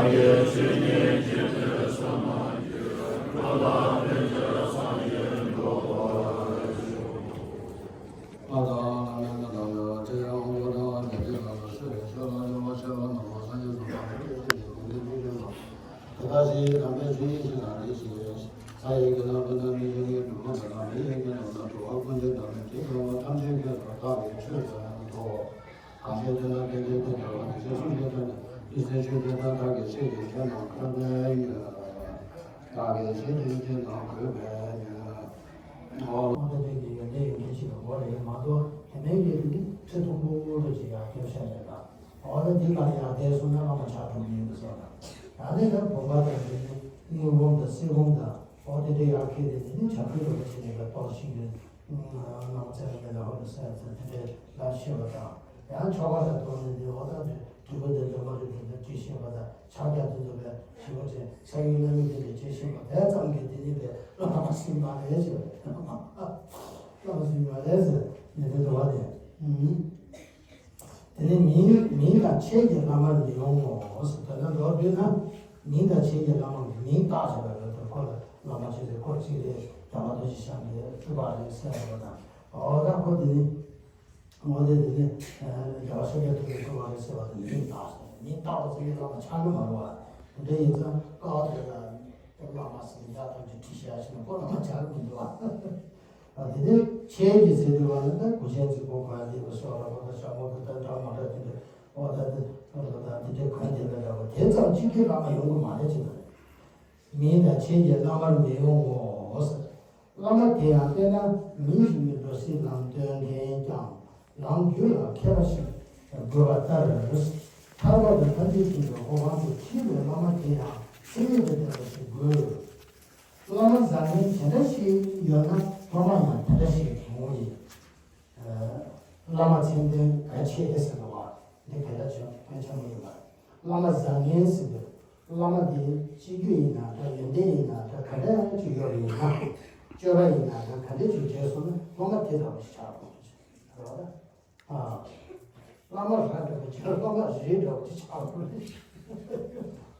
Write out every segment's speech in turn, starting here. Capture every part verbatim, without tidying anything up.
གང་ཞིག་དེ་ལ་དེ་དེ་དེ་འདྲ་བ་དེ་ཚེ་གསུམ་དེ་ལྟར་བདག་གིས་ཆོས་ཀྱང་ཐོབ། གང་ཞིག་དེ་ལ་དེ་དེ་དེ་འདྲ་བ་དེ་ཚེ་གསུམ་དེ་ལྟར་ནི་དེ་ཚེ་ཆོས་དེ་ལྟར་བདག་གིས་ཆོས་ཀྱི་རྒྱན་རྣམས་འཁོད་པས་ཡོད། བདག་གིས་ཆོས་ཀྱི་རྒྱན་རྣམས་འཁོད་པས་ཡོད། འོ། འོ་དེ་དེ་གི་ཡོན་ཏན་ཡོན་ཏན་ཆེ་བའི་སྒོ་ལས་མ་གཏོགས་དེ་མིན་གྱི་དེ་ནི་ཁྲི་མཐོན་པོ་རུ་ཅིག་ཡང་སྐྱོན་བཤད་ཡོད་ད། འོ་ན་འདི་ལ་ཡང་དེ་སོང་ན་བླ་མ་ཆགས་ཐུབ་ཀྱི་ཡིན་པ་སོགས་དང་། ད་ནི་ད་བུམ་པ་དང་དེ་ནི་དངུལ་བུམ་དང་གསེར་བུམ་དང་འོ་དེ་འདྲ་ཡང་ཁྱེར་ཏེ་དེ་ནི་བྱ་ཕྲུག་རིན་པོ་ཆེ་ནས་ཀྱང་གཏོར་ཤིང་གི་རྣམ་རྩེ་ལ་ལ་ཧོ་ལ་སེ་ཚེ་དེ་འདྲ་ལ་ཤེས་པ་དང་། ཡང་ཆོ་ག་དང་གཏོར་ནས་འདི་འོ་ད་དེ་དྲིལ་བུ་དེ་འདྲ་མ་རེད་དེ་འདྲ་ཅི་ཤེས་པ་དང་ཕྱག་རྒྱ་དེ་ཚོ་ལ་ཞི་བ་ཅན་ས་ཡུལ་སྣ་མིན་དེ་འདྲ་ཅི་ཤེས་པ་དེ་ཙམ་གྱིས་དེ་ནི་པའི་བླ་མ་སྲིད་མ་རེད་ཟེར་བ་རེད། བླ་མ་སྲིད་མ་རེད་ཟེར་ནས་དེ་འདྲ་བ་དེ། དེ་ནས་མིང་མིང་དང་ཆོས་ཀྱི་བླ་མར་མི་ཡོང་ངོ་ཟེར། ད་ལྟ་མདོར་བསྡུས་ན་མིང་དང་ཆོས་ཀྱི་བླ་མ་གི་མིང་བཏགས་བྱས་པ་རེད་དེ། ཁོ་ལ་བླ་མ་ཆོས་ཀྱི་སྐོར་གཅིག་རེད། རྒྱལ་བ་རྡོ་རྗེ་འཆང་གི་སྤྲུལ་པ་རེད་ཟེར་བ་དང་། འོ་ད་ཁོ་དེ་ནི་ངོ་དེ་དེ་ནི་རྒྱལ་བ་ཤཱཀྱ་ཐུབ་པའི་སྤྲུལ་པ་རེད་ཟེར་བ་དེ་མིང་བཏགས་ཟེར། མིང་བཏགས་པ་ཙམ་གྱིས་བླ་མ་ཆགས་ཀྱི་མ་རེད་བ། དེ་འདྲ་ཡིན་ཙང་ཀ་བ་དེ་ལ་བླ་མ་ཟེར་ཡ་ཐམས་ཅད་བྲིས་བཞག་ཕྱིན་ན་ཁོ་བླ་མ་ཆགས་ཀྱི་མི་འདུག་བ། ཨ། དེ་ནས་ཆོས་ཀྱི་ཟེར་དུས་བ་ལ་ད་གུས་ཆེན་གཟིགས་པོ་གོ་ཡ་དེ་བ་སོགས་ལ་ཁོ་ད་ཤ་མོ་དེ་ད་འདྲ་མ་འདྲ་དེ་འདྲ་འོ་ད་དེ་འོ་ད་དེ་འདྲ་གོན་དེ་འདྲ་འདྲ་བ་དེ་ཙམ་གཅིག་གིས་བླ་མ་ཡོང་གི་མ་རེད་ཅེས་དང་། མིང་དང་ཆོས་ཀྱི་བླ་མར་མི་ཡོང་ངོ་ཟེར། བླ་མ་དེ་ཡང་དཔེར་ན་མི་ཞིག་གི་འགྲོ་སའི་ལམ་སྟོན་མཁན་ཀྱང་ལམ་རྒྱུད་ལ་མཁས་པ་ཞིག་དགོས་པ་ལྟར། ཐར་པ་དང་ཐམས་ཅད་མཁྱེན་པའི་གོ་འཕང་དུ་ཁྲིད་པའི་བླ་མ་དེ་ཡང་མཚན་ཉིད་དང་ལྡན་པ་ཞིག་དགོས། བླ་མ་བཟང་ངན་དེ་འདྲ་ཞིག་ཡོད་ན་སློབ་མ་ཡང་དེ་འདྲ་ཞིག་འབྱུང་ངོ་ཡིན། བླ་མ་མཚན་ལྡན་གལ་ཆེ་ཟེར་བ་འདི་གལ་ཆེ་གལ་ཆེན་པོ་ཡིན་པ། བླ་མ་བཟང་ངན་ཟེར་དུས་བླ་མ་དེ་སྤྱི་རྒྱུད་ཡིན་ན་འདྲ། ཡོན་ཏན་ཡིན་ན་འདྲ། ག་འདྲ་ཅིག་ཡོད་པ་ཡིན་ན། སྤྱོད་པ་ཡིན་ན་འདྲ། ག་འདྲ་ཅིག་བྱས་སོང་ན་སློབ་མ་དེ་འདྲ་བ་ཞིག་ཆགས་དགོས་རེད། རེད་བ། ཨ། བླ་མ་རབ་འདྲ་བ་ཅིག་སློབ་མ་རེད་འདྲ་བ་ཅིག་ཆགས་དགོས་རེད། དེ་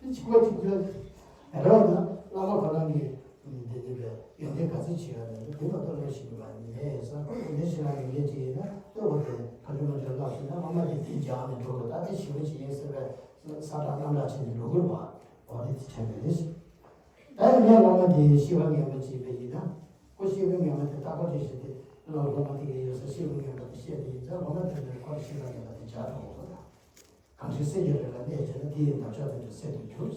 གཅིག་པ་གཅིག་རྐྱང་རེད་བ། ན་བླ་མ་ཁོ་རང་གི་འདི་འདི་བས་ཡོན་ཏན་ག་ཚོད་ཆེ་བ་རེད། དེ་མ་གཏོགས་ལོ་ཞིག་མ་ཡིན་ས། ཁོ་ཡོན་ཏན་ཆེ་ན་ཡོན་ཏན་ཅིག་ཡིན་ན་ལྟོས་པ་དེ་ག་ཚོད་མ་ཚོད་ལབ་ཟིན་ན་བླ་མ་དེ་དེ་སྦྱངས་ནས་འགྲོ་དགོས། ད་དེ་ཞི་བ་ཅིག་ཡིན་ཟེར་བས་ས་བསྒྲགས་གནམ་བསྒྲགས་བྱས་ནས་འགྲོ་དགོས་རེད་བ། འོ་དེ་དེ་བྱས་པ་རེད། ད་ཡིན་ན་བླ་མ་དེ་ཤེས་པ་ངན་པ་ཅིག་ཡིན་པ་ཡིན་ན། ཁོ་ཤེས་པ་ངན་པ་དེ་རྟག་པར་རེ་ཞིག་དེ་བླ་སློབ་མ་དེ་གའི་ཡོད་ས་ཤེས་པ་ངན་པ་དེ་བཤད་དེ་ཡིན་ཙང་། སློབ་མ་དེ་ལ་ཁོ་ལ་ཤེས་པ་ངན་པ་དེ་སྦྱར་དགོས་སོ། ད་གང་ཞིག་གསེར་གྱི་རི་ལ་གནས་བྱས་ན། དེ་ཡི་འདབ་ཆགས་དེ་ཚོ་སེལ་དུ་འགྱུར།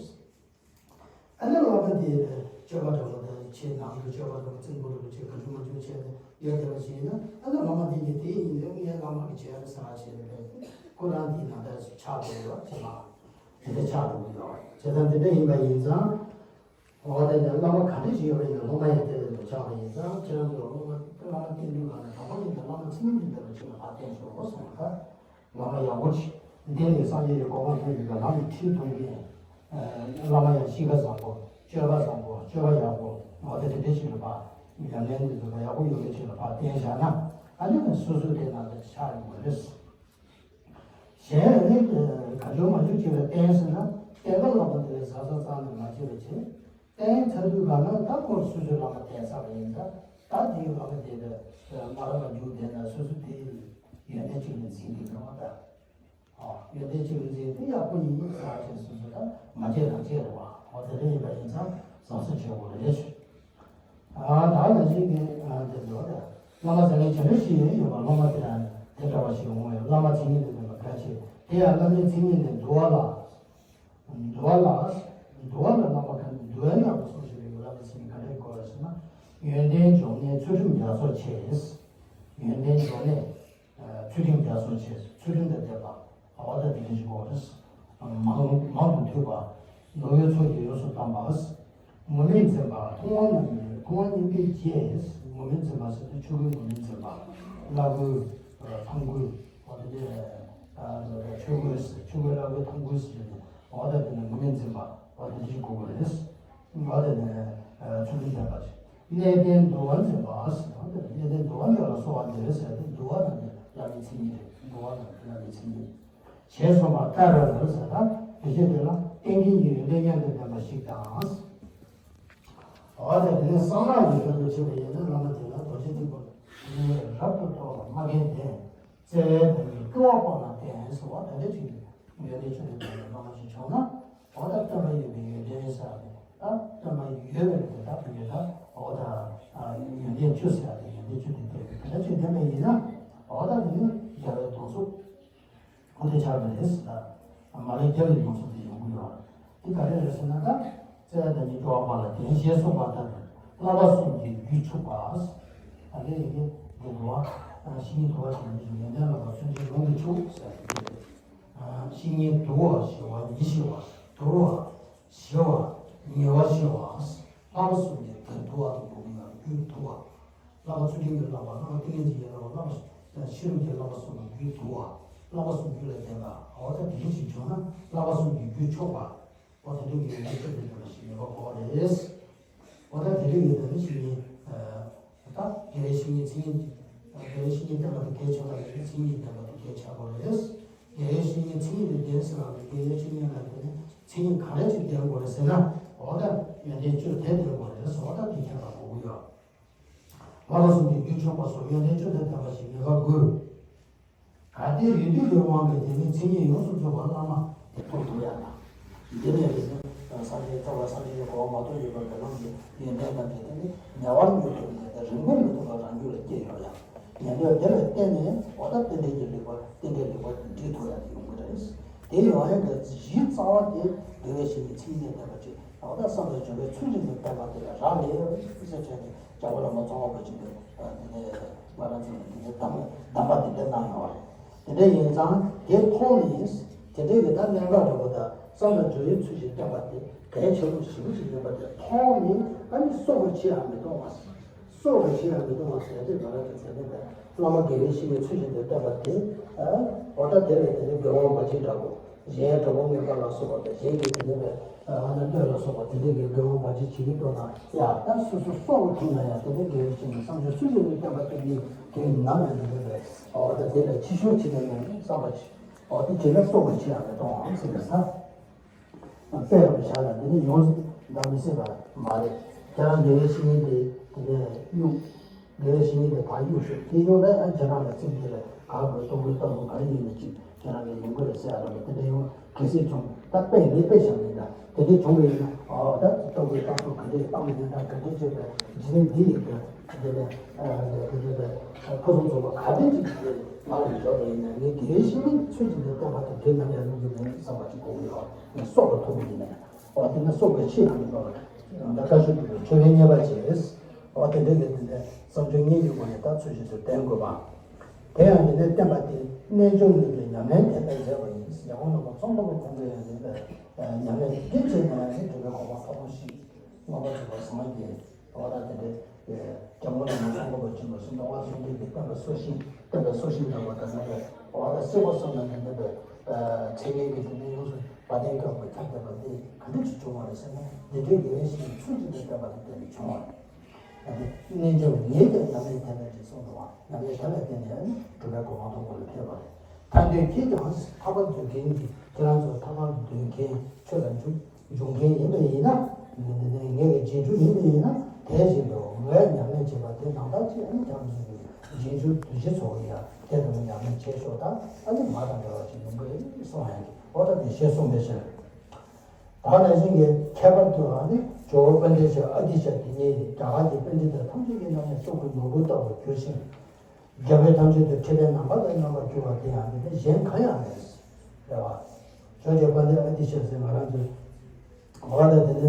ཨ་ནི་བླ་མ་དེ་སྤྱོད་པ་འདྲ་བོ་དང་ཆེས་ནང་དུ་སྤྱོད་པ་འདྲ་བོ་རྩིང་པོ་འདྲ་བོ་བྱས་ག་འཇུ་མ་འཇུ་བྱས་ནས་ཡོད་བསྡད་པ་ཞིག་ཡིན་ན། ཨ་ནི་བླ་མ་དེ་གིས་དེ་ཡིན་ནའི་ངའི་བླ་མ་གིས་བྱས་ཟེར་བ་བྱས་ནས་ཁོ་རང་དེའི་ནང་ལྟར་ཆགས་དགོས་ཡོད་ཅེས་ལ་དེ་འདྲ་ཆགས་དགོས་ཡོད་ཅེས་དང་། དེ་འདྲ་ཡིན་པ་ཡིན་ཙང་། འོ་དེ་ནས་བླ་མ་ག་འདྲ་ཞིག་ཡོད་པ་ཡིན་ན་སློབ་མ་ཡང་དེ་འདྲ་ཆགས་པ་ཡིན་ཙང་། ཁྱེད་རང་ཚོ་བླ་མ་བླ་མ་བསྟེན་དུས་གང་ལ་དང་པོ་ཉིད་དུ་བླ་མ་མཚན་ཉིད་ལྡན་པ་ཅིག་ལ་ཕར་བསྟེན་ཤོག་གསུངས་པ། བླ་མ་ཡག་པོ་ཅིག་བསྟེན་ནས་སངས་རྒྱས་ཀྱི་གོ་འཕང་ཐོབ་ཡོད་པའི་བླ་མའི་ཁྲིད་གཏོང་མཁན། བླ་མ་ཡང་གཤིས་ཀ་བཟང་པོ། སྤྱོད་པ་བཟང་པོ། སྤྱོད་པ་ཡག་པོ། འོ་དེ་དེ་འདྲ་ཞིག་ལ་ཕར་ཉམས་ལེན་འདི་ཚོ་ལ་ཡག་པོ་ཡོད་པ་ཅིག་ལ་ཕར་བསྟེན་བཞག་ན། ཨ་ནི་སོ་སོའི་དེ་ནང་དུ་ཆགས་ཡོང་བ་རེད། གཞན་ནི་གང་བྱུང་མང་བྱུང་ཅིག་ལ་བསྟེན་ཟེར་ན། བསྟེན་པ་ལོག་པ་འདི་ལ་གཟབ་གཟབ་གཙང་ནས་མ་བྱེད་པ་བྱེད། བསྟེན་ཚར་དུས་ག་ན་ད་ཁོ་སོ་སོའི་བླ་མ་བསྟེན་ཚར་བ་ཡིན་ཙང་། ད་དེའི་བླ་མ་དེ་ལ་མ་རབས་པ་འཇུག་བསྡད་ན་སོ་སོ་དེའི་ཡོན་ཏན་ཅིག་ལ་འཛིན་གྱི་འགྲོ་བ་ད། ཨ། ཡོན་ཏན་ཅིག་ལ་འཛིན་དེ་ཡག་པོ་ཡིན་ཟེར་བྱས་སོ་སོ་ད་མ་བྱེད་རང་བྱེད་རེད་བ། འོ་དེ་འདྲ་ཡིན་པ་ཡིན་ཙང་གཟབ་གཟབ་བྱེད་དགོས་རེད། ཨ། ད་ནང་བཞིན་གྱི་ཨ་དེ་ལོ་རེད། བླ་མ་ཟེར་མཁན་ག་འདྲ་ཞིག་ཡོད་པ། སློབ་མ་དེ་དེ་འདྲ་བ་ཞིག་འོང་བས། བླ་མ་མཚན་ཉིད་དང་ལྡན་པ་གལ་ཆེ། དེ་ཡང་བླ་མའི་མཚན་ཉིད་ནི་འདུལ་བ་ལ། འདུལ་བ་ལ། འདུལ་བ་ལ་བླ་མ་ག་འདུལ་བའི་ནང་དུ་གསུངས་བཞག་པའི་བླ་མའི་མཚན་ཉིད་ག་འདྲ་དགོས་ལ་ཟེར་ན། ཡོན་ཏན་འབྱུང་གནས་ཚུལ་ཁྲིམས་རྒྱ་མཚོ་ཆེ། ཡོན་ཏན་འབྱུང་གནས། ཚུལ་ཁྲིམས་རྒྱ་མཚོ་ཆེ། ཚུལ་ཁྲིམས་དང་ལྡན་པ། འོ་ད་དེ་འདྲ་ཞིག་དགོས་རེད། མང་མང་དུ་ཐོས་པ། ནོར་བུའི་ཚོགས་ཀྱིས་ཡོངས་སུ་གཏམས་པ། ངུར་སྨྲིག་འཛིན་པ། མཐོང་བ་རྣམས་ཀྱི་མཐོང་བ་སྙན་པའི་རྗེས། ངུར་སྨྲིག་འཛིན་པ་ཟེར་དུས་ཆོས་གོས་ངུར་སྨྲིག་འཛིན་པ། བླ་གོས། ཐང་གོས། འོ་དེ་འདྲ། ཆོས་གོས། ཆོས་གོས་བླ་གོས་ཐང་གོས་ཟེར་ནས། འོ་ད་དེ་ནས་ངུར་སྨྲིག་འཛིན་པ། འོ་དེ་འདྲ་ཞིག་དགོས་ཀྱི་རེད། འོ་དེ་ནས་ཚུལ་ཁྲིམས་ལྡན་པ་ཞིག་གནས་བརྟན་འདུལ་བ་འཛིན་པ་ཟེར། འོ་དེ་གནས་བརྟན་འདུལ་བ་འཛིན་པ་ལ་གསོལ་བ་འདེབས་ཟེར་ཏེ། འདུལ་བ་རྣམས་ཀྱི་བླ་མའི་མཚན་ཉིད་རེད། འདུལ་བ་རྣམས་ཀྱི་བླ་མའི་མཚན་ཉིད། ཞེས་གསུངས་པ་ལྟར་ཟེར། ད་དེ་བཞིན་དེ་ལ་ ཀུན་མཁྱེན་གྱི་ཡོན་ཏན་མཉམ་དུ་ལྡན་པ་ཞིག་དང་། འོ་ད་དེ་ནས་གསང་སྔགས་ཀྱི་སྒོ་ནས་བྱས་པ་ཡིན་ན། བླ་མ་དེ་ལ་རྡོ་རྗེ་ཐེག་པ་ལ་རབ་ཏུ་རྟོགས་པ་མ་རྒན་ལྡན། བརྩེ་བའི་བདག་ཉིད་སྤྲོ་བ་སྤངས་ལ་བརྟེན་ཟེར་བ་ད་ལྟ་ཅིག་ཡོན་ཏན་ཆོས་ལྡན་པའི་བླ་མ་ཞིག་བྱུང་ན། འོ་ད་སྟོན་པ་ཡོད་པའི་ཡོན་ཏན་ཟེར་བ་དེ། ད་སྟོན་པ་ཡོད་པའི་དེ་ད་བུ་ཡོད་ད། འོ་ད་ཡོན་ཏན་བཅུ་ཟེར་བ་དེ། ཡོན་ཏན་བཅུ་དེ་ལྡན་པའི་དེ་ད་ཅིག་ལྡན་པ་ཡིན་ན། འོ་ད་དེ་ནི་རྒྱལ་བའི་གདུང་འཚོབ་ཁོ་དེ་ཆགས་པ་རེད་ཟེར། མ་ལུས་རྒྱལ་བའི་གདུང་འཚོབ་དེ་ཡོང་གི་ཡོད་རེད། དེ་ག་རེ་རེད་ཟེར་ན། ད་བརྩེ་བའི་བདག་ཉིད་སྤྲོ་བ་སྤངས་ལ་བརྟེན་ཞེས་གསུངས་པ་ལྟར། བསླབ་པ་གསུམ་གྱི་རྒྱུད་ཕྱུག་པ། ད་ལྟ་ཡི་གེ་འདི་འདུལ་བ། བཤེས་གཉེན་དུལ་བ་དང་ཡོན་ཏན་བསླབ་པ་ཚུལ་ཁྲིམས་ལུང་གིས་ཕྱུག་ཟེར་བ་དེ་རེད། བཤེས་གཉེན་དུལ་བ་ཞི་བ་ཉེར་ཞི་བ། དུལ་བ་ཞི་བ་ཉེ་བར་ཞི་བ། བསླབ་པ་གསུམ་གྱི་དུལ་བ་དང་སྒོམ་པའི་རྒྱུད་དུལ་བ། བསླབ་པ་ཚུལ་ཁྲིམས་ཀྱི་བསླབ་པ། བསླབ་པ་ཏིང་ངེ་འཛིན་གྱི་བསླབ་པ། བསླབ་པ་ཤེས་རབ་ཀྱི་བསླབ་པ་གསུམ་ལ་རྒྱུད་དུལ་བ། བསླབ་པ་གསུམ་རྒྱུད་ལ་ལྡན་པ། འོ་ད་དེ་འདྲ་ཞིག་བྱུང་ན་བསླབ་པ་གསུམ་གྱི་རྒྱུད་ཕྱུག་པ། འོ་དེ་འདྲ་གི་ཡོན་ཏན་ཆོས་ལྡན་པ་ཞིག་ཡོད་པ་གོ་བ་རེད། འོ་ད་དེ་འདྲ་གི་ད་ནི་བཤེས་གཉེན། ད་དགེ་བའི་བཤེས་གཉེན་མཚན་ཉིད། དགེ་བའི་བཤེས་གཉེན་བསྟེན་པ་དེ་གལ་ཆེ་བ་རེད། མཚན་ཉིད་ལྡན་པ་དེ་གལ་ཆེ་བ་རེད། དགེ་བའི་བཤེས་གཉེན་མཚན་ཉིད་དེ་ལྡན་ཟེར་བ་ལ། དགེ་བའི་བཤེས་གཉེན་ལ་དེ་ནི་མཚན་ཉིད་ག་རེ་ཅིག་ལྡན་དགོས་རེད་ཟེར་ན། འོ་ད་ཡོན་ཏན་བཅུ་དེ་ལྡན་དགོས་རེད་ཟེར་བ་ད་དེ་མཁྱེན་པ་དགོས་ཀྱི་ཡོད། བསླབ་པ་གསུམ་གྱི་རྒྱུད་ཕྱུག་པ་སོགས་ཡོན་ཏན་བཅུ་དང་ལྡན་པ་ཞིག་ངེས་པར་དགོས། གལ་ཏེ་ཡོན་ཏན་གྱི་དབང་གིས་དེ་ནི་མཚན་ཉིད་ཡོངས་སུ་རྫོགས་པ་བླ་མ་དེ་མཐོང་ཐུབ་ཡ་དང་། འདི་ནས་རེད་ཟེར། སངས་རྒྱས་ཐོབ་པ། སངས་རྒྱས་ཀྱི་གོ་འཕང་མ་ཐོབ་ཡོད་པ་དེ་རྣམས་ཀྱི་ཡོན་ཏན་རྣམས་ཀྱི་སྟེང་ནས་ཉེ་བར་གྱུར་ཐུབ་ནས། དེ་རིང་པོར་མི་ཐུབ་པ་རང་རྒྱུད་ལ་སྐྱེས་ཡོད་ཡ། ཉན་ཐོས་དེ་ལ་བརྟེན་ནས་འོ་ད་རྟེན་འབྲེལ་གྱི་རིགས་པ། རྟེན་འབྲེལ་རིགས་པ་འགྲིག་ཐུབ་ཡ་དེ་ཡོང་གི་རེད། དེ་ཡོང་ཡ་གི་གཞི་རྩ་བ་དེ་དགེ་བའི་བཤེས་གཉེན་མཚན་ཉིད་ལྡན་པ་ཅིག་འོ་ད་བསམ་པའི་འཇུག་པའི་ཚུལ་གྱིས་ནི་བསྟན་པ་དེ་ལ་རག་ལས་ཟེར་བྱས་ནས། རྒྱལ་བ་བླ་མ་ཙོང་ཁ་པ་ཆེན་པོས་དེ་ནས་ང་རང་ཚོ་ལ་དེ་ནས་གདམས་གདམས་པ་དེ་འདྲ་གནང་ཡོད་རེད། དེ་འདྲ་ཡིན་ཙང་དེ་མཐོང་ནས་དེ་འདྲའི་གི་ད་གནད་འགག་འདྲ་པོ་དང་། བསམ་པའི་འཇུག་པའི་ཚུལ་གྱིས་བསྟན་པ་དེ་གལ་ཆེན་པོ་ཞེ་པོ་ཅིག་ཡིན་པ་དེ་མཐོང་ནས། ཨ་ནི་སྲོག་གི་ཕྱིར་ཡང་མི་གཏོང་བ། སྲོག་གི་ཕྱིར་ཡང་མི་གཏོང་བ་ཟེར་དུས། ང་རང་གི་ཚེ་འདས་པའི་བླ་མ་དགེ་བའི་བཤེས་གཉེན་ཚུལ་བཞིན་དུ་བསྟེན་པ་དེ། ཨ། འོ་ད་དེ་ལས་དེ་ནི་དགེ་བ་མ་བྱས་འདྲ་པོ། གཞན་གྲོགས་པོ་ངན་པ་ལ་སོགས་པ་དང་། གཞན་གྱི་དེ་ནི་བས་ཨ་ནི་གནོད་ལ་སོགས་པ་དེ་འདྲ་གི་དགེ་བ་མ་བྱས་བྱེད་ཀྱི་འདུག་ན་ཡང་། ད་སོ་སོ་སྲོག་གི་ཐོག་ན་ཡང་དེ་འདྲ་དགེ་བའི་བཤེས་གཉེན་བསམ་སྦྱོར་ཚུལ་བཞིན་དུ་བསྟེན་པ་དེ་ནི་དེ་ནམ་ཡང་དེ་འདྲ་བས། འོ་ད་དེ་ལས་ཕྱི་བཤོལ་བྱེད་ཀྱི་མེད་བསམ་པ་ཞིག་འོ་དེ་བྱས་ན་སྲོག་གི་ཕྱིར་ཡང་མི་གཏོང་བའམ་ཟེར་ནས་ས། དཔེ་རུ་བཞག་ན་འདི་ནི་ཡོངས་སུ་འདའ་མི་སྲིད་པ་མ་རེད། ཁྱེད་རང་དགེ་བའི་བཤེས་གཉེན་དེ་དེ་ནས་གཡུག་དགེ་བའི་བཤེས་གཉེན་དེ་ཕར་གཡུག་ཞོག་དེ་གཡུག་ན་ཨ་ཁྱེད་རང་ལ་ཚིག་འདི་ལ་ག་དགོས། ལྟོ་གོས་བཏང་དགོས། ག་རེ་ཡིན་ན་ཅིག་ཁྱེད་རང་ལ་ཡོང་གི་རེད་ཟེར་ཡ་འདྲ་པོ་དེ་འདྲ་ཡོང་གལ་སྲིད་བྱུང་། ད་དཔེ་འདི་དཔེ་བཞག་ནས་འདྲ། དེ་འདྲ་བྱུང་བ་ཡིན་ན། ཨོ་ད་ལྟོ་གོས་བཏང་ཐུབ། ག་འདྲས་བཏང་མི་ཉན། ད་ག་འདྲས་བྱས་པས་འཇིག་རྟེན་འདི་ཡི་གི་དེ་ནས་དེ་འདྲས་པས་ཕུན་སུམ་ཚོགས་པ་ག་འདྲས་ཅིག་ཡོད། ང་ལ་འཇོག་པ་ཡིན་ན་ངས་དགེ་བའི་བཤེས་གཉེན་ཚུལ་བཞིན་དུ་བསྟེན་པ་དེ་དེ་ནམ་ཡང་ལུས་ཀྱི་མེད་བསམ་པ་ཅིག་དགོས་ཀྱི་ཡོད། ངས་སྲོག་གི་ཐོག་ནས་ཡིན་ན་ཡང་། འོ་དེ་ནི་སྲོག་གི་ཕྱིར་ཡང་མི་གཏོང་བ། ད་བཀའ་ཆོས་སྒྲུབ་པའི་ཆོས་པའི་གཉེར་པ་བྱས། འོ་དེ་འདྲ་གི་དེ་འདྲའི་བསམ་སྦྱོར་གཉིས་ཀྱི་སྒོ་ནས་ད་ཚུལ་བཞིན་དུ་བསྟེན་དགོས་པ། དེ་ཡང་དེ་ནས་བསྟེན་པ་དེ་རྣལ་འབྱོར་ལུས་ཀྱི་ཉམས་ལེན་དེ་ལྟར་མཛད་པ་ཡིན། ཡང་ངོ་ནོར་བ་ཙོང་ཁ་པ་ཁོང་ཚོས་ཡང་དེ་ལྟར་ཉམས་ལེན་རྒྱུན་ཆད་ནས་ཡང་དེ་སྒྲུབ་པའི་གོ་འཕང་མཐོ་པོ་ཞིག་མངོན་པར་རྫོགས་པར་སངས་རྒྱས། འོ་ད་དེ་འདྲའི་སྐྱབས་མགོན་བླ་མ་ཙོང་ཁ་པ་ཆེན་པོ་གསུང་རབ་དབང་ཕྱུག་ལྡན་གྱི་བསྟན་པའི་སྲོག་ཤིང་། བསྟན་པའི་སྲོག་ཤིང་འདྲ་བོ་དང་། ནང་པའི་འོ་ད་སྲིད་པ་གསུམ་ལ་ནི་ནུས་པའི་མཚན་སྙན་གྱི་དེ་ནས་ཡོངས་སུ་བ་དན་བཀོད་པའི་ཁྱབ་བརྡལ་པ་འདི་ག་འདྲ་ཅིག་བྱུང་བ་རེད་ཟེར་ན། འདི་འདྲའི་དགེ་བའི་བཤེས་གཉེན་ཚུལ་བཞིན་དུ་བསྟེན་པ་ལ་བརྟེན་ནས་བྱུང་བ་རེད། ཨ་ནི་རྣལ་འབྱོར་ཉིད་དེ་ཉམས་ལེན་དེ་ལ་ཅིག་གསུངས་འདུག་བ། ཉམས་ལེན་དེ་ལ་བརྟེན་ནས་ནི་སྒྲུབ་པའི་གོ་འཕང་མཐོན་པོ་ལ་ཕེབས་པ་རེད། ཐར་འདོད་ཀྱིས་ཀྱང་ཐར་པ་འདོད་མཁན་གྱི། ཁྱེད་རང་ཚོ་ཐར་པ་འདོད་མཁན་ཆོས་ལ་འཇུག་འཇུག་མཁན་ཡིན་པ་ཡིན་ན། ངེད་ཀྱི་རྗེས་འཇུག་ཡིན་པ་ཡིན་ན། དེ་བཞིན་དུ་ངས་ཉམས་ལེན་བྱས་པ་དེ་ནང་ལྟར་ཅིག་ཨ་ནི་ཁྱེད་རང་ཚོ་གི་རྗེས་འཇུག་གདུལ་བྱ་ཚོ་གིས་ཡང་དེ་ལྟ་བུ་ཉམས་ལེན་བྱེད་ཤོག་དང་། ཨ་ནི་མ་དང་འབྲེལ་བ་ཅིག་ཡོང་གི་རེད་གསུངས་ཡ་གི། འོ་ད་དེ་ཞེས་གསུངས་པའི་ཕྱིར། ད་ནང་བཞིན་གྱི་ཁྱད་པར་དུ་ཨ་ནི་ཇོ་བོ་པཎྜི་ཏ་ཨ་ཏི་ཤ་དེ་ཉིད་ནི་རྒྱ་གར་གྱི་པཎྜི་ཏ་ཐམས་ཅད་ཀྱི་ནང་ནས་གཙོ་བོའི་ནོར་བུ་ལྟ་བུར་གྱུར་ཞིང་། རྒྱལ་པོ་ཐམས་ཅད་དུ་ཁྲི་ལས་རྣམ་པར་དང་རྣམ་པར་གྱུར་པ་དེ་ཡང་དེ་ནི་གཞན་གང་ཡང་མེད། རེད་བ། ཇོ་བོ་རྗེ་དཔལ་ལྡན་ཨ་ཏི་ཤ་ཟེར་ང་རང་ཚོའི་འོ་ད་དེ་ནི་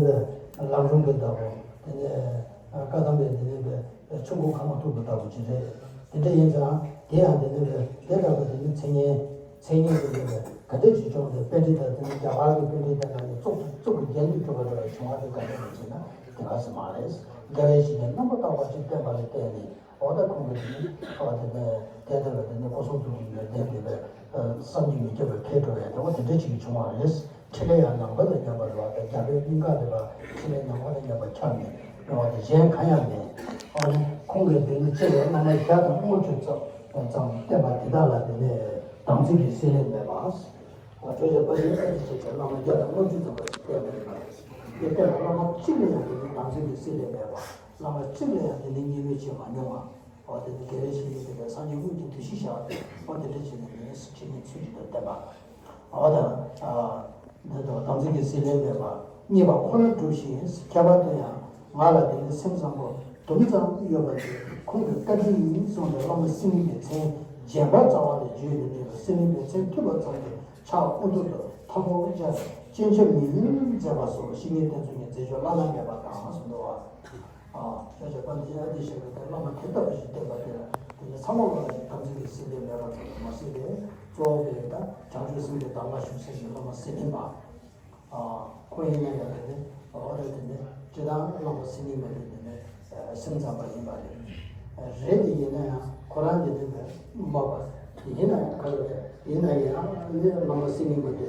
ལམ་སྒྲོན་གྱི་བདག་པོ། དེ་ནས་བཀའ་གདམས་པའི་དེ་ནི་ཆུ་འགོ་ཁ་མ་ཐུག་པ་ལྟ་བུ་ཅིག་རེད། དེ་འདྲ་ཡིན་ཙང་དེ་ཡང་དེ་ནི་དེ་ལྟ་བུ་དེ་ནི་མཚན་སྙན། མཚན་སྙན་དེ་ནི་ག་འདྲ་ཅིག་བྱུང་སྟེ། པཎྜི་ཏ་དེ་ནི་རྒྱ་གར་གྱི་པཎྜི་ཏ་ནང་ནས་གཙུག་གཙུག་གི་རྒྱན་དུ་གྱུར་པ་འདྲ་བ་བྱུང་བ་དེ་ག་འདྲ་ཡིན་ཟེར་ན། དེ་ག་ཟེར་མ་རེད། རྒྱལ་བའི་བཤེས་གཉེན་རྣམ་པར་དག་པ་ཅིག་བསྟེན་པ་ལ་བརྟེན་ནས། འོ་ད་ཁོང་གིས་དེ་ནི་ཨ་དེ་ནས་དེ་ལྟ་བུ་དེ་ནི་སྐུ་གསུང་ཐུགས་ཀྱི་ཡོན་ཏན་ལྡན་པའི་བསམ་གྱིས་མི་ཁྱབ་པའི་འཕེལ་འགྲོ་བའི་དེ་འོ་དེ་འདྲ་ཅིག་བྱུང་བ་རེད། ཕྲིན་ལས་ཡང་ནམ་མཁའ་དང་མཉམ་པར་རེད་བ། དེ་རྒྱལ་པོའི་སྙིང་ག་རེད་བ། ཕྲིན་ལས་ནམ་མཁའ་དང་མཉམ་པར་ཁྱབ་ནས་རེད་བ། དེ་གཞན་གང་ཡང་མེད། ཨ་ནི་ཁོང་གིས་དེ་ནི་ལྕེ་ལ་སྔ་མ་བརྒྱ་དང་ལྔ་བཅུ་ཙམ་ཙམ་བསྟེན་པ་དེ་དག་ལ་དེ་ནི་དམ་ཚིག་གི་སྲེད་ལེན་མེད་པ། བོད་ཀྱི་དཔལ་ལྡན་ཨ་ཏི་ཤ་ཅེས་བླ་མ་བརྒྱ་དང་ལྔ་བཅུ་ཙམ་པ་ཞིག་བསྟེན་པ་ཡིན་པ་རེད། དེ་བསྟེན་པ་བླ་མ་གཅིག་ལ་ཡང་དེ་ནི་དམ་ཚིག་གི་སྲིད་ལས་མེད་པ། བླ་མ་གཅིག་ལ་ཡང་དེ་ནི་བརྙས་བཅོས་བྱེད་མ་མྱོང་བ། འོ་དེ་ནི་དགེ་བའི་བཤེས་གཉེན་དེ་ལ་སངས་རྒྱས་དངོས་ཀྱི་འདུ་ཤེས་བཞག་སྟེ། འོ་དེ་འདྲ་བྱས་ནས་ནི་ཁྲིམས་ནི་ཚུལ་བཞིན་དུ་བསྟེན་པ། འོ་ད་འདི་དང་དམ་ཚིག་གི་སྲིད་ལས་མེད་པ། བརྙས་པ་ཁོ་ན་སྒྲུབ་ཤིང་། ཁྱད་པར་དུ་ཡང་ང་ལ་དེ་ནི་སེམས་བཟང་པོ་དུམ་ཙམ་ཡོད་པ་དེ་ཁོང་གི་བཀའ་དྲིན་ཡིན་གསུངས་ཏེ། བླ་མ་སེང་གེ་གི་མཚན་རྗེན་པ་རྩ་བ་ནས་བརྗོད་མི་ནུས་པ། སེང་གེ་གི་མཚན་ཐོས་པ་ཙམ་གྱིས་ཕྱག་དབུ་ཐོག་ཏུ་ཐལ་མོ་སྦྱར་ཏེ། སྤྱན་ཆབ་མི་ཡུལ་མཛད་པ་སོགས་བཤེས་གཉེན་བསྟེན་ཚུལ་གྱི་མཛད་སྤྱོད་བླ་ན་མེད་པ་དང་གསུངས་འདུག་བ། ཨ། ཤ་ཅེས་དཔལ་ལྡན་ཨ་ཏི་ཤ་ཅེས་བླ་མ་དེ་ལྟ་བུ་ཞིག་བསྟེན་པ་དེ་ལ་དེ་ནི་ཚང་མ་ལ་དམ་ཚིག་གི་སྲིད་ལས་མེད་པ་ཙམ་དུ་མ་ཟད་པའི་གཙོ་བོ་དེ་ད་བྱང་ཆུབ་སེམས་ཀྱི་གདམས་ངག་ཞུ་སའི་བླ་མ་སེང་གེ་པ། ཨ། ཁོང་ཡིན་ན་ཡང་དེ་ནི་འོ་རེད། དེ་ནི་སྤྱིར་བཏང་བླ་མ་སེང་གེ་པ་དེ་དེ་ནི་སེམས་ཙམ་པ་ཡིན་པ་རེད། རེད་དེ་ཡིན་ན་ཡང་ཁོ་རང་དེ་དེ་ནི་མ་པ་ཡིན་ན་ཡང་ག་ལ་རེད། ཡིན་ན་ཡང་ནི་བླ་མ་སེང་གེ་པ་དེ།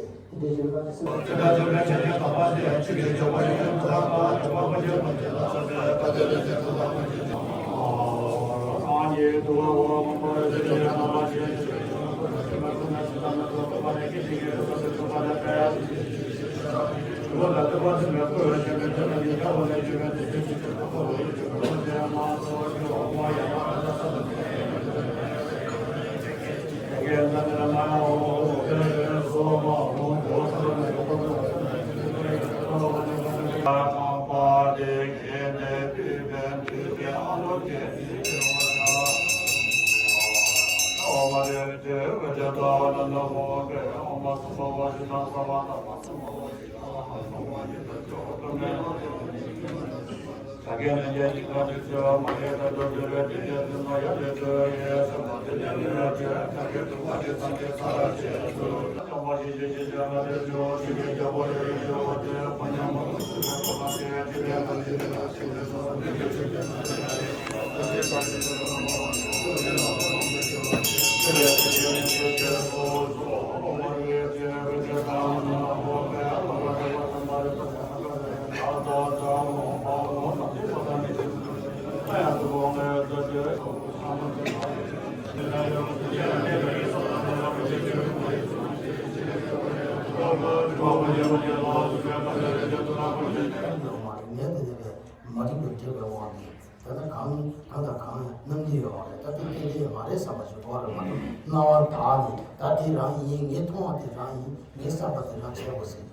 མ་འགྲིག་པའི་འབྲེལ་བའི་དབང་གིས། ད་ལྟ་གང་གང་དང་གང་གནང་གི་ཡོད་རེད། ད་ལྟ་དེ་དེ་མ་རེད་བསམ་པ་ཞིག་གོ་རེད་མ་གཏོགས། སྣང་བ་དག་ནས་ད་དེ་རང་ཡིན། ངས་མཐོང་བ་དེ་རང་ཡིན། ངས་བསམ་པ་དེ་རང་བྱས་དགོས་ཟེར་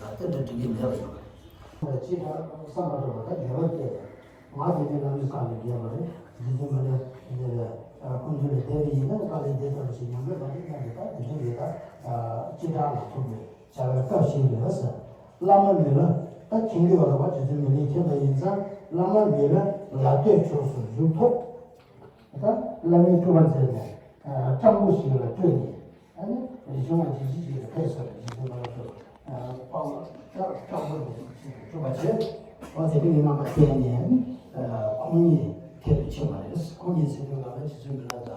ད་དེ་འདྲ་འགྲིག་གི་མེད་པ་ཡོད་རེད། ཅི་ལྟར་བསམ་པ་འགྲོ་བ་ད་ཉེ་བར་སྐྱེས་ཏེ། ང་དེ་ནས་བླ་མའི་བཀའ་ལས་འགལ་བ་རེད། རྗེ་བཙུན་མི་ལ་འདི་ལ་ཁོང་ཚོ་ལ་བསྡད་པ་ཡིན་ན། བཀའ་ལས་འདི་ལྟ་བུ་ཞིག་ཉམས་ལེན་མ་བྱས་ན་འདི་ལྟ་དེ་འདྲ་ཡོད། ད་ཅི་དྲག་ལ་ཐུག་པའི་བྱ་བའི་སྐབས་ཤིག་རེད་ཟེར། བླ་མ་མི་ལ་ད་མཁྱེན་གྱི་ཡོད་རེད་བ། རྗེ་བཙུན་མི་ལས་མཁྱེན་པ་ཡིན་ཙང་། བླ་མ་མི་ལ་ལ་སྟོད་ཕྱོགས་སུ་བཞུགས་ཐོག་ད་བླ་མའི་སྤྲུལ་པ་མཛད་ནས་སྤྲང་པོ་ཞིག་ལ་སྤྲུལ་ནས། ཨ་ནི་རིག་བྱུང་བ་འཇིགས་བྱེད་ཅིག་ལ་ཕེབས་སོང་། རྗེ་བཙུན་མི་ལ་སྤྲུལ་པ་སྤྲང་པོ་ཞིག་སྤྲུལ་པ་བྱས། འོ་དེ་དུས་ཀྱི་རྣམ་པ་བསྟན་ནས་ཁོང་ཉིད་ཐད་དུ་ཕྱིན་པ་རེད། ཁོང་ཉིད་ཟེར་དུས་ལ་རྗེ་བཙུན་མི་ལ་དང་།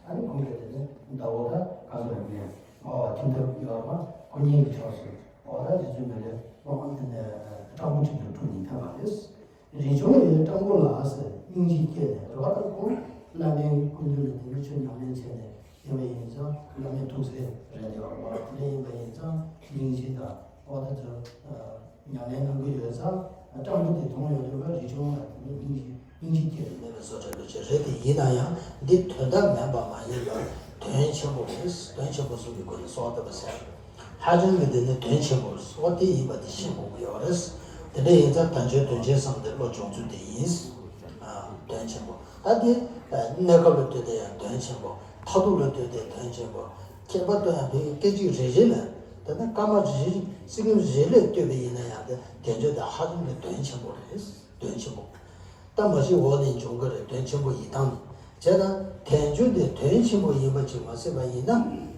ཨ་ནི་ཁོང་གིས་དེ་ནི་ཟླ་བོ་ད་ག་ཚོད་རེད། ཨོ་ཐིམ་ཐབ་ཡོད་པ་ཁོ་གཉིས་ཀྱི་ཕྱོགས་སུ། ཨོ་ད་རྗེ་བཙུན་མི་ལས་སློབ་དཔོན་དེ་ནས་སྤྲང་པོ་ཁྲིད་དུ་འཁྲུངས་ནས་ཕེབས་པ་རེད། རིག་བྱུང་ཡི་སྤྲང་པོ་ལ་ཟེར་སྙིང་རྗེ་སྐྱེས་ནས་རེད་བ། ད་ཁོང་བླ་མའི་སྐུ་མདུན་ལ་དེ་ནི་ཆོས་ཉམས་ལེན་བྱས་ནས་ཡིན་པ་ཡིན་ཙང་། བླ་མའི་ཐུགས་སྲས་རེད་འདུག་བ། དེ་འདྲ་ཡིན་པ་ཡིན་ཙང་སྙིང་རྗེ་དང་། ཨོ་ད་ཚོ་ཉམས་ལེན་གནང་གི་ཡོད་ཙང་། སྤྲང་པོ་དེ་མཐོང་ཡོང་དུས་རིག་བྱུང་ལ་དེ་ནི་སྙིང་རྗེ་སྙིང་རྗེ་སྐྱེས་པའི་མེད་པའི་བཟོ་འདྲ་འདུག་ཅེས་རེད་དེ། ཡིན་ན་ཡང་འདི་དོན་དག་མིན་པ་མ་ཡིན་པར་དོན་ཆེན་པོ་རེད། དོན་ཆེན་པོ་གསུམ་གྱི་སྒོ་ནས་གསོལ་བ་བཏབ་པ་ཟེར། ཧ་ཅང་གི་འདི་ནི་དོན་ཆེན་པོ་རེད། འོ་དེ་ཡིན་པ་དེ་ཤེས་དགོས་ཀྱི་ཡོད་རེད། དེ་འདྲ་ཡིན་ཙང་དལ་འབྱོར་དོན་ཆེན་བསམ་སྟེ་བློ་སྦྱོང་ཚུལ་དེ་ཡིན། ཨ། དོན་ཆེན་པོ། ད་དེ་གནས་སྐབས་ལ་ལྟོས་ཏེ་ཡང་དོན་ཆེན་པོ། མཐར་ཐུག་ལ་ལྟོས་ཏེ་དོན་ཆེན་པོ། ཁྱད་པར་དུ་ཡང་བོད་ཀྱི་སྐད་ཅིག་རེ་རེ་ལ། དེ་ནས་སྐར་མ་རེ་རེ། སེ་ཀན་རེ་རེ་ལ་ལྟོས་པ་ཡིན་ན་ཡང་དེ་དལ་འབྱོར་དེ་ཧ་ཅང་གི་དོན་ཆེན་པོ་རེད། དོན་ཆེན་པོ། ད་མ་གཞི་འོག་ནས་འབྱུང་གི་རེད། དོན་ཆེན་པོ་ཡིན་སྟངས་ནི། བྱས་ན་དལ་འབྱོར་དེ་དོན་ཆེན་པོ་ཡིན་པ་ཅིག་མ་ཟད་པ་ཡིན་ན།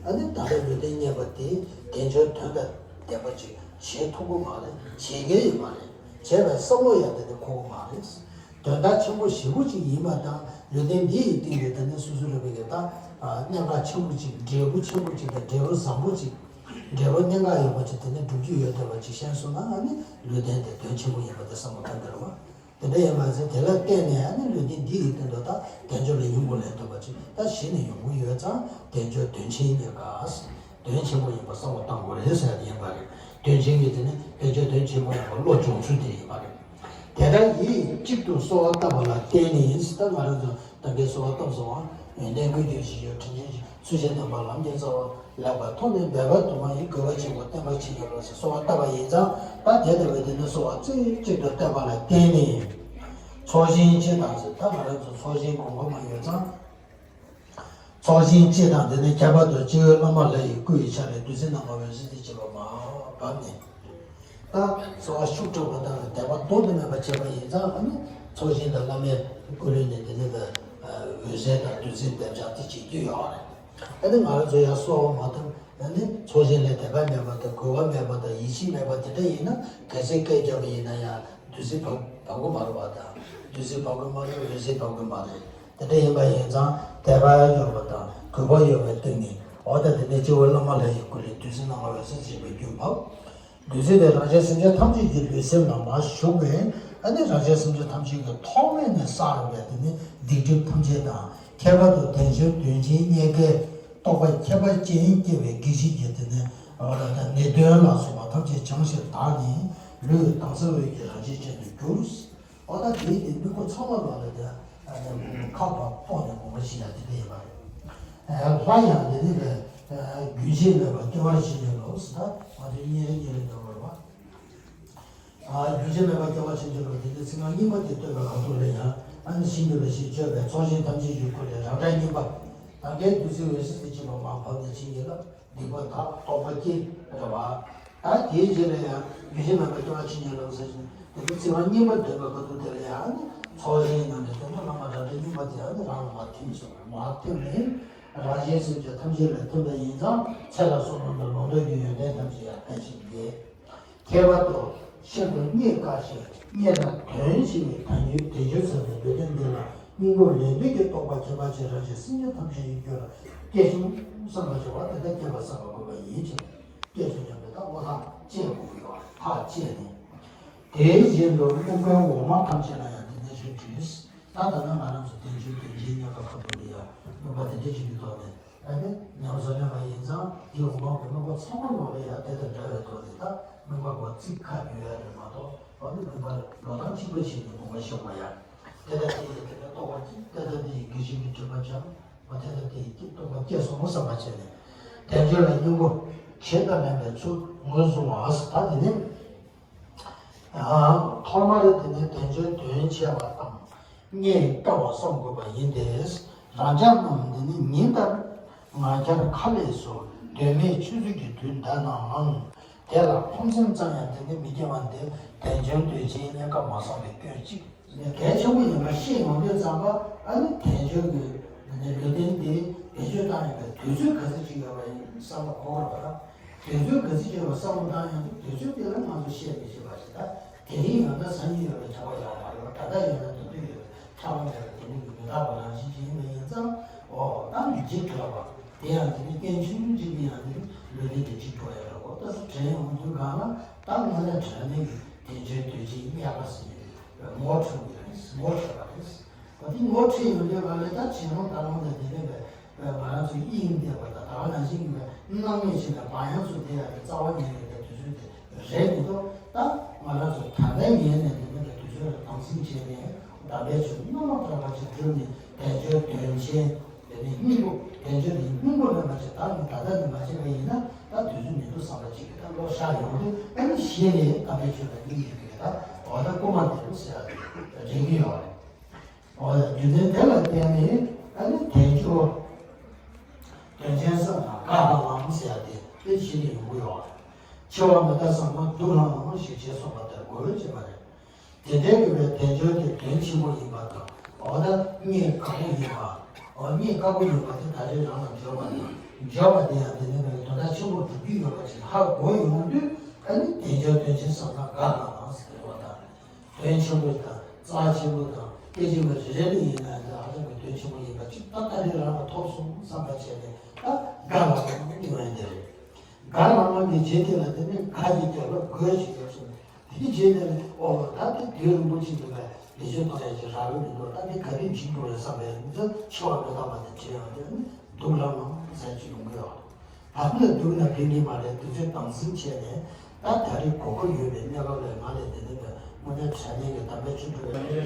ཨ་ནི་ད་ལྟ་ལུས་རྟེན་རྙེད་པ་དེ་དལ་འབྱོར་དོན་དང་ལྡན་པ་ཅིག་བྱེད་ཐུབ་ཀྱི་མ་རེད། བྱེད་མཁན་ཡང་མ་རེད། བྱས་པའི་བསམ་བློ་ཡང་དེ་ནི་འཁོར་གྱི་མ་རེད། དོན་དག་ཆེན་པོ་ཞེ་པོ་ཅིག་ཡིན་པ་དང་། ལུས་རྟེན་འདི་ཡི་སྟེང་དུ་དེ་ནི་སོ་སོ་རེ་བའི་གི་ད་གནད་འགག་ཆེན་པོ་ཅིག་འབྲས་བུ་ཆེན་པོ་ཅིག་དང་འབྲས་བུ་བཟང་པོ་ཅིག་འབྲས་བུ་གནད་འགག་ཡོད་པ་ཅིག་དེ་ནི་སྒྲུབ་རྒྱུ་ཡོད་བསྡད་པ་ཅིག་ཤེས་སོང་ན། ཨ་ནི་ལུས་རྟེན་དེ་དོན་ཆེན་པོ་ཡིན་པ་དེ་བསམ་བློ་གཏོང་གི་རེད་བ། དེ་འདྲ་ཡིན་པ་ཚེ་དེ་ལ་བརྟེན་ནས། ཨ་ནི་ལུས་རྟེན་འདི་ཡི་སྟེང་དུ་ད་དལ་འབྱོར་ལ་ཡོང་དགོས་ལས་ཐུབ་པ་ཅིག་ད་གཞི་ནས་ཡོང་གི་ཡོད་ཙང་། དལ་འབྱོར་དོན་ཆེན་གཉིས་ཀ། དོན་ཆེན་པོ་ཡིན་པ་གསལ་པོ་བཏང་དགོས་རེད་ཟེར་ཡ་དེ་ཡིན་པ་རེད། དོན་ཆེན་གྱི་དེ་ནི་དོན་ཆེན་དོན་ཆེན་པོ་ཡིན་པ་བློ་སྦྱོང་ཚུལ་དེ་ཡིན་པ་རེད། དེ་ལྟར་ཡིད་གཅིག་ཏུ་གསོལ་བ་བཏབ་པ་ལ་བརྟེན་ནས་ད་ང་རང་ཚོ་ད་གིན་གསོལ་བ་བཏབ་སོང་བ། ཡོན་ཏན་ཀུན་གྱི་གཞི་ཡོད་དྲིན་ཅན་གྱི་ཚུལ་བཞིན་དམ་པ་ལམ་གྱི་རྩ་བ་ལེགས་པར་མཐོང་ནས་འབད་པ་དུ་མ་ཡིས་གུས་པ་ཆེན་པོས་བསྟེན་པར་བྱིན་གྱིས་རློབས་ཟེར་གསོལ་བ་བཏབ་པ་ཡིན་ཙང་ད་དེ་ལྟ་བུའི་དེ་ནི་གསོལ་བ་རྩེ་གཅིག་ཏུ་བཏབ་པ་ལ་བརྟེན་ནས་ཚོགས་ཞིང་སྤྱི་དང་ཟེར་ད་ང་རང་ཚོ་ཚོགས་ཞིང་གོང་འཕེལ་མ་ཡོད་ཙང་། ཚོགས་ཞིང་སྤྱི་དང་དེ་ནས་ཁྱད་པར་དུ་སྤྱི་བོའི་བླ་མ་ལྷ་ཡི་སྐུ་ཡི་ཆ་ལས་བདུད་རྩི་སྣ་ལྔ་འོད་ཟེར་དེ་བྱེད་པ་མ་བབས་ནས། ད་གསོལ་བ་ཤུགས་དྲག་པ་དང་དད་པ་ལྡོག་ཏུ་མེད་པ་བྱས་པ་ཡིན་ཙང་ཨ་ནི་ཚོགས་ཞིང་དང་བླ་མའི་སྐུ་ལུས་ནས་དེ་ནས་འོད་ཟེར་དང་བདུད་རྩི་འབེབས་བྱ་དེ་བྱེད་རྒྱུ་ཡོད་རེད། ཨ་ནི་ང་རང་ཚོ་ཡང་གསོལ་བ་མ་བཏབ་ཨ་ནི་ཚོགས་ཞིང་ལ་དད་པ་མེད་པ་དང་གུས་པ་མེད་པ་དང་ཡིད་ཆེས་མེད་པ་དེ་འདྲ་ཡིན་ན་གལ་སྲིད་སྐད་རྒྱབ་པ་ཡིན་ན་ཡང་བདུད་རྩི་བབས་བབས་ཀྱི་མ་རེད་པ་དང་བདུད་རྩི་བབས་ཀྱི་མ་རེད། འོད་ཟེར་བབས་ཀྱི་མ་རེད། དེ་འདྲ་ཡིན་པ་ཡིན་ཙང་དད་པ་ཡོད་པ་དང་གུས་པ་ཡོད་པའི་སྟེང་ནས་འོ་ད་དེ་ནས་སྤྱི་བོའི་བླ་མ་ལྷ་ཡི་སྐུ་ལས་བདུད་རྩི་སྣ་ལྔ་འོད་ཟེར་བྱེད་པའི་རྒྱུན་བབས། བདུད་རྩི་དེ་རང་གཞན་སེམས་ཅན་ཐམས་ཅད་ཀྱི་ལུས་སེམས་ལ་མར་ཞུགས་པས་ཨ་ནི་རང་གཞན་སེམས་ཅན་ཐམས་ཅད་ཀྱི་ཐོག་མེད་ནས་བསགས་ཡོད་པའི་དེ་ནི་སྡིག་སྒྲིབ་ཐམས་ཅད་དང་ཁྱད་པར་དུ་དལ་འབྱོར་དོན་ཆེན་རྙེད་དཀའི་རྟོགས་པ་ཁྱད་པར་ཅན་སྐྱེ་བའི་དགེ་བཤེས་ཀྱི་དེ་ནི་འོ་ད་ནད་གདོན་ལ་སོགས་པ་ཐམས་ཅད་བྱང་ཞིང་དག་ནས་ལུས་དྭངས་གསལ་འོད་ཀྱི་རང་བཞིན་ཅན་དུ་གྱུར། འོ་ད་དེའི་དེ་སྨན་པ་ཚང་མ་ལ་ལ་དེ་ཁ་བ་ཕོག་ནས་དགོངས་པ་བཞེས་ཡ་དེ་འདྲ་ཡིན་པ་རེད། ལྷ་ཡང་དེ་ནི་རྒྱུན་ཆད་མེད་པར་སྐྱེ་བར་བྱིན་གྱིས་རློབས་ཟེར་ད་འོ་དེ་གཉིས་རེ་གཉིས་རེ་འདྲ་བར་བ། རྒྱུན་ཆད་མེད་པར་སྐྱེ་བར་བྱིན་གྱིས་རློབས་དེ་ནི་ཚིག་རྐང་རྙིང་པ་དེ་བསྟོད་པའི་ཁ་ཐུག་ལ་ཡང་ཨ་ནི་ཤིན་ཏུ་རེ་ཞིག་བརྗོད་པའི་ཚོགས་ཞིང་ཐམས་ཅད་ཀྱི་སྐུ་ལས་རང་སྒྲ་རྙིང་པ། ད་གའི་བདུད་རྩི་འོད་ཟེར་དེ་བྱེད་པ་མར་བབས་ནས་བྱིན་གྱིས་རློབས། སྡིག་པ་དག་རྟོགས་པ་སྐྱེ་རེད་བ། ད་དེའི་རྗེས་ལ་ཡང་རྒྱུན་ཆད་མེད་པར་སྐྱེ་བར་བྱིན་གྱིས་རློབས་ཟེར་ཞིང་དེ་ཚོ་ཚིག་རྐང་རྙིང་པ་འདོན་པའི་སྐབས་དུས་དེ་ལ་ཡང་ནི་ཚོགས་ཞིང་ནང་ནས་དེ་ཚོ་བླ་མ་རང་སྒྲ་རྙིང་པ་དེ་ཡང་ནི་རང་ལ་མར་ཐིམ་སོང་མར་ཐིམ་ནས་རང་གཞན་སེམས་ཅན་ཐམས་ཅད་ལ་ཐིམ་པ་ཡིན་ཙང་ཚེ་ལ་བསོད་ནམས་དང་ལོངས་སྤྱོད་ཀྱི་ཡོན་ཏན་ཐམས་ཅད་ཡར་འཕེལ་ཞིང་རྒྱས། ཁྱད་པར་དུ་ཤིན་ཏུ་རྙེད་དཀའ་ཞིང་རྙེད་ན་དོན་ཆེ་བའི་དལ་འབྱོར་དལ་འབྱོར་ཟེར་བའི་ལུས་རྟེན་འདི་ལ་སྙིང་པོ་ལས་དོན་གྱི་རྟོགས་པ་ཁྱད་པར་ཅན་རང་གཞན་སེམས་ཅན་ཐམས་ཅད་ཡིན་རྒྱུ་ལ་སྐྱེ་ཆུང་བསམ་པ་བྱ་བ་དེ་དག་སྐྱེ་བ་བསམ་པ་དགོས་པ་ཡིན་ཕྱིར། སྐྱེ་ཆུང་སྙམ་པའི་ཐག་པ་ཐག་བཅད་དགོས་ཡོད་ཐག་བཅད་ནས། དེ་བཞིན་དུ་སྨན་པའི་འོ་མ་ཐམས་ཅད་ལ་ཡང་དེ་ནས་རིགས་བྲིས། ད་ལྟ་ན་ང་རང་ཚོ་བསྟན་བཅོས་དོན་ཆེན་རྙེད་དཀའ་ཁ་ཐུག་ལ་ཡང་སྨན་པ་དེ་འདྲ་ཞིག་གི་ཐོག་ནས་ཨ་ནི་ཉམས་སུ་ལེན་པ་ཡིན་ཙང་དེའི་འོ་མ་གི་སྨན་པ་ཚང་མ་ལོག་ལ་ཡང་དེ་དང་འདྲ་བའི་ཐོག་ནས་ད་སྨན་པ་གོ་ཚིག་ཁ་བརྒྱུད་ཡ་རེད་མ་གཏོགས་ཨ་ནི་སྨན་པ་ལོ་ཐང་གཅིག་པ་ཞིག་ནས་དགོངས་པ་ཞུ་མ་ཡ། དེ་ལྟ་དེ་ཡི་དེ་ལ་རྟོགས་པ་གཅིག་དེ་ལྟ་དེ་ཡི་དགེ་བཤེས་ཀྱི་དྲི་བ་འཇམ་པ་དེ་ལྟ་དེ་ཡི་རྟོགས་པ་སྐྱེས་སོང་བསམ་པ་བྱས་ནས་དལ་འབྱོར་ལ་སྙིང་པོ་ཞེ་དྲག་ལེན་པའི་ཚུལ་ངོས་བཟུང་བ་ད་དེ་ནི། ཐོག་མར་དེ་ནི་དལ་འབྱོར་དོན་ཆེ་བ་དང་རྙེད་དཀའ་བ་བསམ་དགོས་པ་ཡིན་ཏེ། རང་ཅག་རྣམས་འདི་ནི་ཉིན་ལྟར་ང་རྒྱལ་ཁ་ལས་སུ་དོན་མེད་ཆུད་ཟོས་ཀྱི་དུས་འདའ་ནའང་དེ་ལ་ཕོངས་སེམས་ཙམ་ཡང་དེ་ནི་མི་སྐྱེ་བ་འདི་དལ་འབྱོར་དོན་ཆེན་རྙེད་དཀའ་མ་བསམ་པའི་སྐྱོན་གཅིག་གལ་ཆེན་པོ་ཡིན་པ་ཤེས་ཡོང་དུས་ཙམ་པ་ཨ་ནི་དལ་འབྱོར་གྱི་ལུས་རྟེན་འདི་བེད་སྤྱོད་བཏང་ཡོད་པའི་དུས་ཚོད་ག་ཚོད་ཅིག་ཡོད་པ་ཡིན་བསམ་པ་གོ་དགོས་པ་དང་། དུས་ཚོད་ག་ཚོད་ཅིག་ཡོད་པ་བསམ་བློ་བཏང་ཡོང་དུས་དུས་ཚོད་དེ་ལ་ང་ཚོ་བཤད་མི་ཤེས་པ་ཞིག་ད་དེ་རིང་ཡོད་ན་སང་ཉིན་ཡོད་པའི་ཁྱབ་པ་ཡོད་མ་རེད་པ། ད་ལྟ་ཡོད་ན་ད་དུང་ཡོད་པའི་ཁྱབ་པ་མེད་པ་དེ་ནི་མི་རྟག་པ་རང་བཞིན་ཅིག་ཡིན་པ་ཡིན་ཙང་། འོ་ད་མི་བརྗེད་དགོས་པ་དེ་ཡང་དེ་ནི་སྐྱོན་ཆུང་ཆུང་ཅིག་གིས་ཡང་དེ་ནི་ལུས་རྟེན་དེ་བརྗེད་འགྲོ་ཡ་རེད། འོ་ད་དྲན་ཡོང་དུས་གང་ལ་ད་ང་ལ་དྲན་ནས་དལ་འབྱོར་དོན་ཆེན་རྙེད་དཀའ་ཟེར་ནས་ངོ་འཕྲོད་ཀྱི་རེད། ངོ་འཕྲོད་པ་རེད། འོ་དེ་ངོ་འཕྲོད་ཡོང་དུས་གང་ལ་ད་བྱེད་ལུང་ད་ལུང་དང་དེ་འདྲ་བའི་ང་རང་ཚོའི་དབྱིངས་འདས་པ་དང་ད་ག་ནང་བཞིན་གྱི་སྣང་མེད་ཕྱིན་ནས་བག་ཡངས་སུ་བསྡད་ཡག་གི་རྩ་བ་ཉིད་ནས་དེ་དུས་ཚོད་དེ་རེད་མི་འདུག་ད་ང་རང་ཚོ་ད་ལྟ་ཉལ་ནས་དེ་ནས་དུས་ཚོད་ལ་དམ་འཛིན་བྱས་ནས་གདམས་པའི་ཆོས་རྣམ་པར་དག་པ་ཅིག་བསྒྲུབས་ནས་དལ་འབྱོར་དོན་ཆེན་དེ་ནས་སྙིང་པོ་དལ་འབྱོར་དེ་སྙིང་པོ་མེད་པ་ཅིག་ད་ནི་ད་ལྟ་ནས་མ་བྱས་པ་ཡིན་ན་ད་དུས་ཚོད་མི་འདུག་བསམ་པ་ཅིག་གིས་ད་བློ་ཤར་ཡོང་དུས་ཨ་ནི་གཞི་ནས་གདམས་པའི་ཆོས་ལ་སྙིང་རྗེ་གིས་ད་འོ་ད་སྐུལ་མ་དེ་རུ་ཟེར་ཡག་དེ་དྲན་གྱི་ཡོད་རེད། འོ་ཡ། རྒྱུ་མཚན་དེ་ལ་བརྟེན་ནས་ཨ་ནི་དལ་འབྱོར་དོན་ཆེན་བསམ་ན་དགའ་ལྷང་ལྷང་ཟེར་ཡ་དེ་དཔེ་ཆེ་ནས་ཡོང་གི་ཡོད་རེད། འཆི་བ་མི་རྟག་བསམ་ན་སྡུག་ལྷང་ལྷང་ཞེས་བྱས་གསུངས་པ་ལྟར་དགོས་ཀྱི་མ་རེད། དེ་འདྲའི་དགོས་པའི་དལ་འབྱོར་དེ་དོན་ཆེན་པོ་ཡིན་པ་དང་འོ་ད་རྙེད་དཀའ་པོ་ཡིན་པ། འོ་རྙེད་དཀའ་པོ་ཡིན་པ་དེ་ད་རེས་རང་ལ་འབྱོར་བ་དང་འབྱོར་བ་དེ་ཡང་དེ་ནས་ནས་དོན་དག་ཆེན་པོ་སྒྲུབ་ཀྱི་ཡོད་པ་ཞིག་ཧ་གོ་ཡོང་དུས་ཨ་ནི་དལ་འབྱོར་དོན་ཆེན་བསམ་ན་དགའ་ལྷང་ལྷང་ཟེར་བ་དང་། དོན་ཆེན་པོ་དང་རྩ་ཆེན་པོ་དང་སྐད་ཅིག་མ་རེ་རེ་ལ་ཡིན་ན་ཡང་ཧ་ཅང་གི་དོན་ཆེན་པོ་ཡིན་པ་ཅིག་ད་ལྟ་ནས་རང་ལ་ཐོབ་སོང་བསམ་པ་བྱས་ནས་ད་དགའ་ལྷང་ལྷང་གི་ཡོང་ཡ་དེ་རེད། དགའ་ལྷང་ལྷང་གི་རྗེས་དེ་ལ་དེ་ནས་དགའ་ཡི་རྒྱབ་ལ་དགོད་ཅིག་ཡོད་སོང་། དེ་གི་རྗེས་དེ་ལ་ཨོ་ད་དེ་དུས་རིང་པོ་ཅིག་འདུག་པས་ལས་ཆོད་གཏོང་ཡ་ཅིག་རག་གི་མི་འདུག་ད་དེ་ག་དུས་འཇིག་འགྲོ་རེད་བསམ་པའི་ང་ཚོ་འཆི་བ་མི་རྟག་པ་དེ་དྲན་ཡོང་དུས་ནི་སྡུག་ལྷང་ལྷང་ཟེར་ཅིག་ཡོང་གི་ཡོད། དམ་ལ་འདུག་ན་ཕན་གྱི་མ་རེད། དུས་ཚོད་དམ་འཛིན་བྱས་ནས་ད་ད་རེས་གོ་སྐབས་ཡོད་པའི་གནས་སྐབས་ལ་ང་ལས་དེ་ནས་དངོས་གནས་དྲང་གནས་ཀྱི་དམ་པའི་ཆོས་སྒྲུབ་པའི།